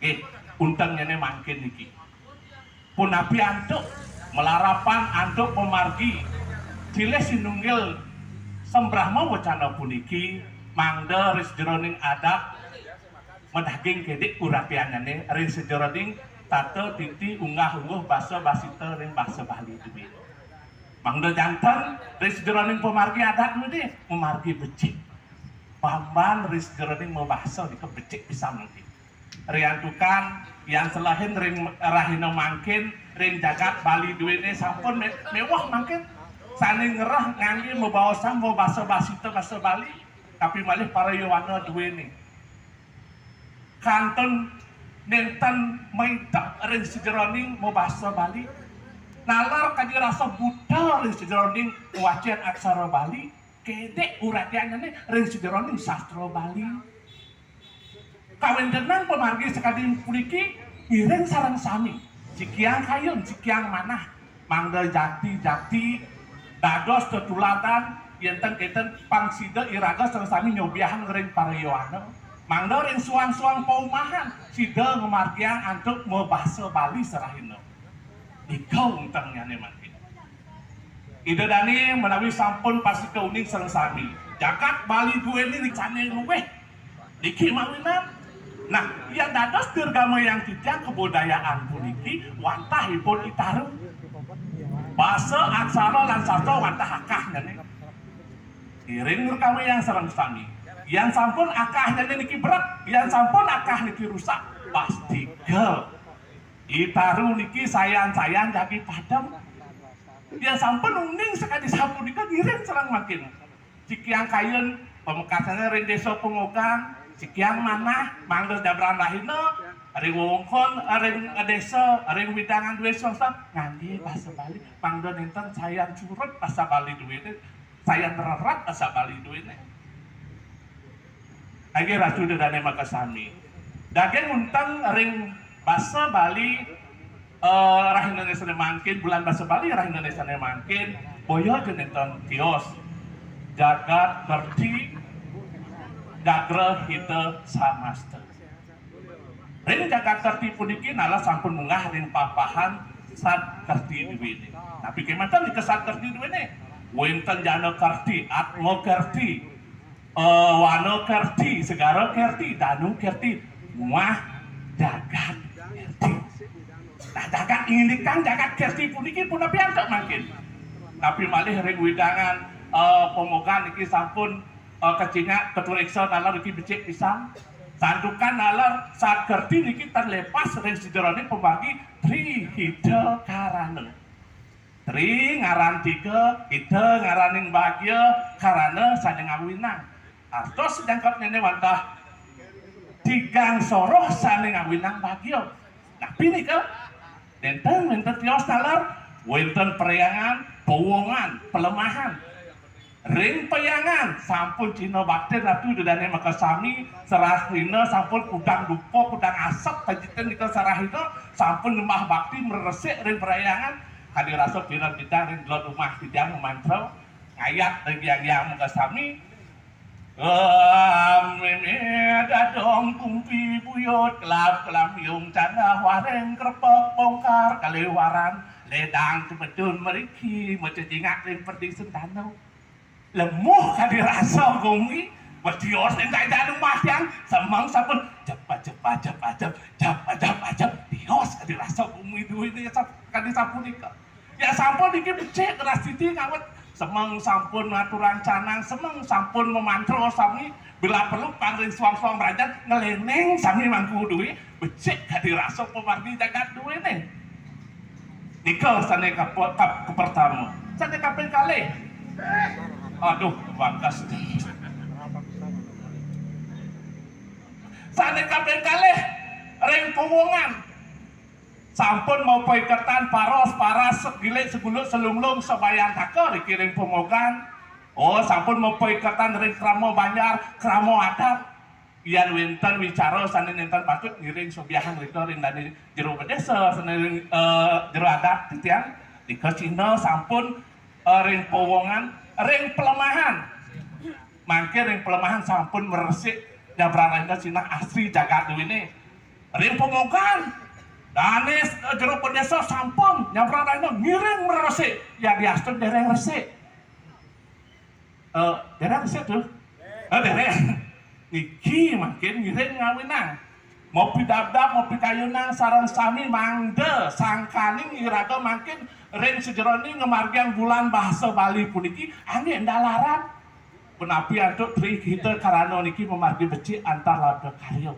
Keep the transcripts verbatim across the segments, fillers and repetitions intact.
Nggih, untengnyané mangkin niki. Punapi antuk malarapan antuk pamargi silih sinunggil sambrahma wacana puniki, mangda ring sajeroning adat madaging kedik uratiannyané ring sajeroning tata titi unggah-ungguh basa basita ring basa Bali duwé. Mangda janten ring sajeroning pamargi adat niki, pamargi becik. Pamban ring sajeroning mabasa nika becik pisan niki. Riantukan, yan selehin ring rahina mangkin, ring jagat Bali duwéné sampun me-, mewah mangkin. Sané ngerah nganggé mabaosan mabasa basita basa Bali, tapi malih para yowana duwéné. Kantun nénten maidep ring sajeroning mabasa Bali. Nalar kadi rasa buta ring sajeroning wacén aksara Bali, kedik uratiannyané ring sajeroning sastra Bali. Kawéntenan pamargi sakadi puniki ngiring sareng sami, sikiang kayun, sikiang manah, mangda jati-jati dados tetuladan, yén ten kénten pang sida iraga sareng sami nyobiahang ring para yowana, mangda ring suang-suang paumahan sida ngamargiang antuk mabasa Bali sarahina. Nika untengnyané mangkin. Ida dané menawi sampun pastika uning sareng sami. Jagat Bali duwéné sané luwih niki mawinan. Nah, yan dados dirgamayang titiang kabudayaan puniki wantah ipun itaru. Basa, aksara, lan sastra wantah akahnyané. Iring dirgamayang sareng sami. Yan sampun akahnyané niki bret, yan sampun akah niki rusak, pastika itaru niki sayan-sayan jagi padem. Yan sampun uning sakadi sapunika ngiring sareng mangkin. Sikiang kayun, pamekasné ring Désa Pamogan, sikiang manah, mangda jabran rahina, ring wewengkon, ring désa, ring wewidangan duwé swasta, nganggé basa Bali, mangda nénten sayan surut basa Bali duwéné, sayan rerat basa Bali duwéné. Inggih Ratu Ida dané makasami. Daging unteng ring basa Bali, eh, rahinané sané mangkin, bulan basa Bali rahinané sané mangkin, boya ja nénten tios. Jagat Kerthi Gagra Hita Samasta. Ring Jagat Kerthi puniki nalar sampun munggah ring papahan Sad Kerthi duwéné. Napi kémanten nika Sad Kerthi duwéné? Wénten Jana Kerthi, Atma Kerthi, eh, Wana Kerthi, Segara Kerthi, Danu Kerthi, muah Jagat Kerthi. Nah, jagat indikan Jagat Kerthi puniki punapi antuk mangkin. Napi malih ring wewidangan, eh, Pamogan niki sampun, eh, kacingak katureksa nalar niki becik pisan. Santukan nalar Sad Kerthi niki tan lepas ring sajeroning pamargi Tri Hita Karana. Tri ngaran tiga, Hita ngaraning bagia, Karana sané ngawinang. Artos jangkepnyané wantah tigang soroh sané ngawinang bagia. Napi nika? Nénten, nénten tios taler, wénten perhyangan, powongan, pelemahan. Ring perhyangan sampun cihna baktin Ratu Ida dané makasami, sarahina sampun kudang dupa, kudang asep, sajitin nika sarahina sampun nyembah bakti mresik ring perhyangan. Kadi rasa piran bidang ring jero umah titiang mamantra, ngayat ring hyang-hyang makasami. Lam mimit dadong kumpi buyut, kelap kelamyung canah waring krepek bongkar kaliwaran, ledang tebedun mriki, macecingak ring perdi sentana. Lemuh kadi rasa gumi, betios ring daya umah tiang, semeng sampun jep, jep, jep, jep, jep, jep, jep, tios kadi rasa gumi duwéné sap-, kadi sapunika. Ya sampun niki becik geras titi ngawit semeng sampun ngaturang canang, semeng sampun mamantra sami, bila perlu pang ring suang-suang mrajan ngleneng sami mangku duwé, becik kadi rasa pamargi jagat duwéné. Nika sané kapo-, kap-, kapertama. Sané kaping kalih. Aduh, bakas. Sané kaping kalih ring powongan. Sampun mapaiketan paros, paras, segilik, seguluk, selunglung, sabayantaka riki ring Pamogan. Oh, sampun mapaiketan ring krama banjar, krama adat. Yan wénten wicara sané nénten patut ngiring sobiahang rika ring dané jero bedésa, sané ring, eh, jero adat titiang. Nika cihna sampun, eh, ring powongan, ring pelemahan. Mangkin ring pelemahan sampun mresik, nyabran rahina sinah asri jagat duwéné. Ring pemogan, dané, eh, jero pendésa sampun nyamperin rahina ngiring mreresik, yadiastun déréng resik. Eh, déréng resik to? Eh, déréng. Niki mangkin ngiring ngawinang. Mapidabdab, mapikayunan sareng sami mangda sangkaning iraga mangkin ring sajeroning ngamargiang Bulan Basa Bali puniki anggén ndalaran. Punapi antuk Tri Hita Karana niki mamargi becik antar labda karya.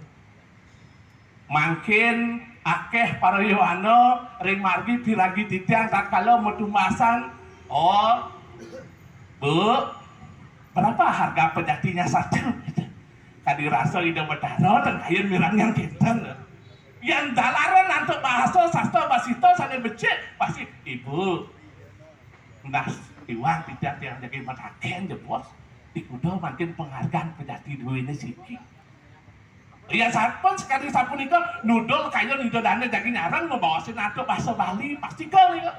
Mangkin akéh para yowana ring margi piragi titiang tatkala matumbasan, "Oh, Bu, berapa harga pejatinya satu?" Kadi rasa Ida Betara ten kayun mirengang kénten. Yan dalaran antuk bahasa sastra basita sané becik, pasti, "Ibu, nah, iwang titiang tiang jagi matagén jebos, di kuda mangkin penghargaan pejati duwéné siki." Ya sampun sakadi sapunika nudul kayun Ida Dané jagi nyareng mabaosin antuk basa Bali, pastika nika.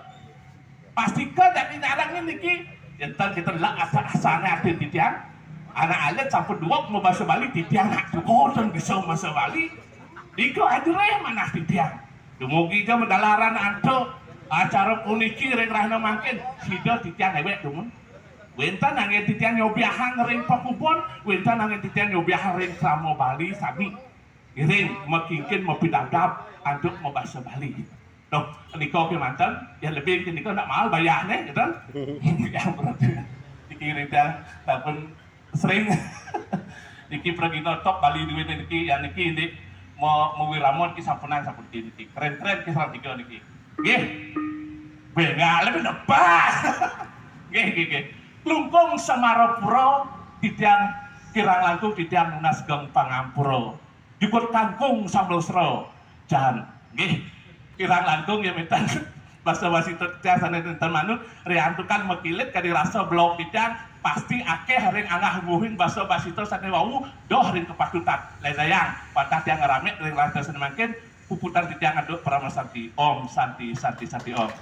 Pastika jagi nyareng niki. Yén ten kita lek asa-asané artin titiang. Anak alit sampun duweg mabasa Bali, titiang nak juga ten bisa mabasa Bali. Nika ajerih manah titiang. Dumugi ja madalaran antuk acara puniki ring rahina mangkin. Sida titiang éwék dumun. Wénten anggén titiang nyobiahang ring pakubon, wénten anggén titiang nyobiahang ring krama Bali sami. Ngiring makingkin mapidabdab antuk mabasa Bali. Duh, nika kémanten, ya lebih nika nak mahal bayarné, gitu. Yang berarti niki ring titiang sampun sering. Niki pragina top Bali duwéné niki, ya niki indik ma-, mawirama niki sampunang sapuniki niki. Keren-keren ki sareng tiga niki. Nggih. Bengak lebih lepas. Nggih, nggih, nggih. Klungkung Semarapura titiang kirang langkung titiang nunas geng pangampura. Jukut kangkung sambel sera. Jan. Nggih. Kirang langkung ya minta basa basi titiang sané nénten manut, riantukan makilit kadi rasa blog titiang pasti akéh ring anggah-ungguhing basa basita sané wau doh ring kapatutan. Lédayang, patah tiang ngramik ring rasa sané mangkin, puputang titiang antuk parama santi. Om Santi, Santi, Santi, Om.